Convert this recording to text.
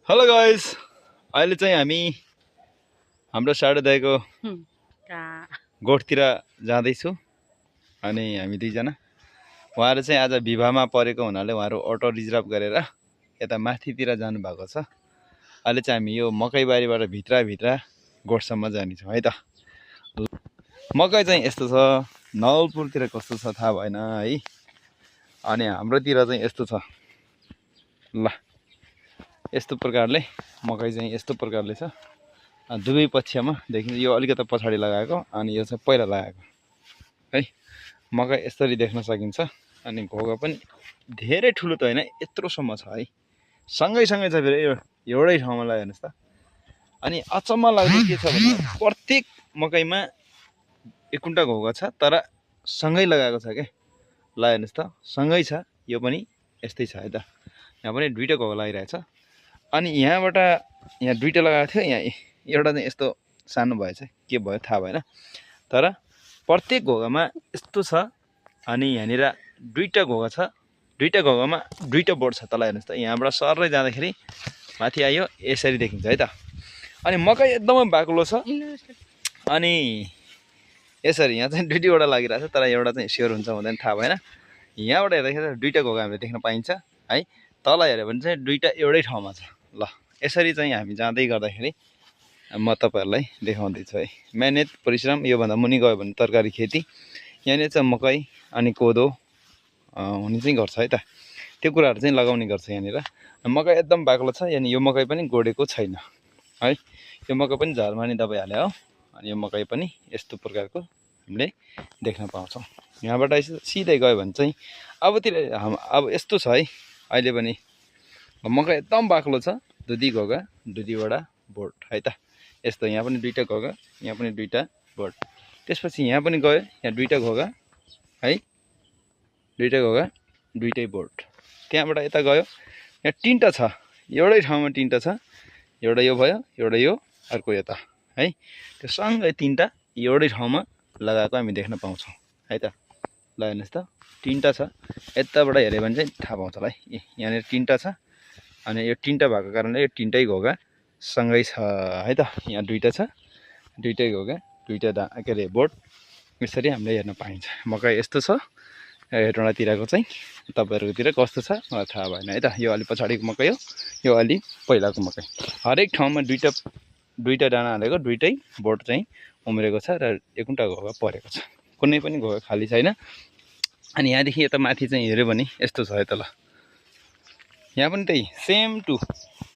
Hello guys, अहिले चाहिँ हामी हाम्रो साडोदाइको गोठतिर जाँदैछु। अनि हामी दुईजना उहाँहरू चाहिँ आज विवाहमा परेको हुनाले उहाँहरू अटो रिजर्भ गरेर यता माथितिर जानुभएको छ। अहिले चाहिँ हामी यो मकैबारीबाट भित्र गोठसम्म जानेछौँ है त। मकै चाहिँ यस्तो छ, नवलपुरतिर कस्तो छ थाहा भएन है। अनि हाम्रोतिर चाहिँ यस्तो छ। ल यस्तो प्रकारले मकै चाहिँ यस्तो प्रकारले छ। दुवै पक्षमा देखिन्छ। यो अलिकति पछाडि लगाएको अनि यो चाहिँ पहिला लगाएको है। मकै यसरी देख्न सकिन्छ। अनि घोगा पनि धेरै ठुलो त होइन, यत्रोसम्म छ है। सँगै छ फेरि एउटै ठाउँमा लगायो हेर्नुहोस् त। अनि अचम्म लाग्दो के छ भने प्रत्येक मकैमा एक कुन्टा घोगा छ, तर सँगै लगाएको छ क्या। ल हेर्नुहोस् त, सँगै छ। यो पनि यस्तै छ है त। यहाँ पनि दुईटा घोगा लगाइरहेछ। अनि यहाँबाट यहाँ दुईटा लगाएको थियो, यहाँ एउटा चाहिँ यस्तो सानो भएछ, के भयो थाहा भएन। तर प्रत्येक घोगामा यस्तो छ। अनि यहाँनिर दुईटा घोगा छ, दुईटा घोगामा दुईटा बोर्ड छ। तल हेर्नुहोस् त, यहाँबाट सर्रै जाँदाखेरि माथि आयो यसरी देखिन्छ है त। अनि मकै एकदमै बाक्लो छ। अनि यसरी यहाँ चाहिँ दुईवटा लागिरहेको छ, तर एउटा चाहिँ स्योर हुन्छ हुँदैन थाहा भएन। यहाँबाट हेर्दाखेरि दुईटा घोगा हामीले देख्न पाइन्छ है। तल हेऱ्यो भने चाहिँ दुईटा एउटै ठाउँमा छ। ल यसरी चाहिँ हामी जाँदै गर्दाखेरि म तपाईँहरूलाई देखाउँदैछु है। मेहनत परिश्रम योभन्दा मुनि गयो भने तरकारी खेती। यहाँनिर चाहिँ मकै अनि कोदो हुने चाहिँ गर्छ है त। त्यो कुराहरू चाहिँ लगाउने गर्छ यहाँनिर। मकै एकदम बाक्लो छ। यानि यो मकै पनि गोडेको छैन है। यो मकै पनि झरमानी दबाई हाले हो। अनि यो मकै पनि यस्तो प्रकारको हामीले देख्न पाउँछौँ। यहाँबाट सिधै गयो भने चाहिँ अब यस्तो छ है। अहिले पनि मकै एकदम बाक्लो छ। दुधी घोगा दुधीवटा बोट है त। यस्तो यहाँ पनि दुईटा घोगा, यहाँ पनि दुईटा बोट। त्यसपछि यहाँ पनि गयो, यहाँ दुईटा घोगा है, दुईटा घोगा दुईटै बोट। त्यहाँबाट यता गयो, यहाँ तिनवटा छ, एउटै ठाउँमा तिनवटा छ। एउटा यो भयो, एउटा यो, अर्को यता है। त्यो सँगै तिनवटा एउटै ठाउँमा लगाएको हामी देख्न पाउँछौँ है त। ल हेर्नुहोस् त, तिनवटा छ। यताबाट हेऱ्यो भने चाहिँ थाहा पाउँछ होला है। यहाँनिर तिनवटा छ। अनि यो तिनवटा भएको कारणले यो तिनवटै घोगा सँगै छ है त। यहाँ दुईवटा छ, दुईटै घोगा दुईवटा के अरे बोट। यसरी हामीले हेर्न पाइन्छ। मकै यस्तो छ हेटौँडातिरको चाहिँ। तपाईँहरूकोतिर कस्तो छ मलाई थाहा भएन है त। यो अलि पछाडिको मकै हो, यो अलि पहिलाको मकै। हरेक ठाउँमा दुईवटा डाँडा हालेको दुईटै बोट चाहिँ उम्रेको छ र एक कुन्टा घोगा परेको छ। कुनै पनि घोगा खाली छैन। अनि यहाँदेखि यता माथि चाहिँ हेऱ्यो भने यस्तो छ है त। ल यहाँ पनि त्यही सेम टु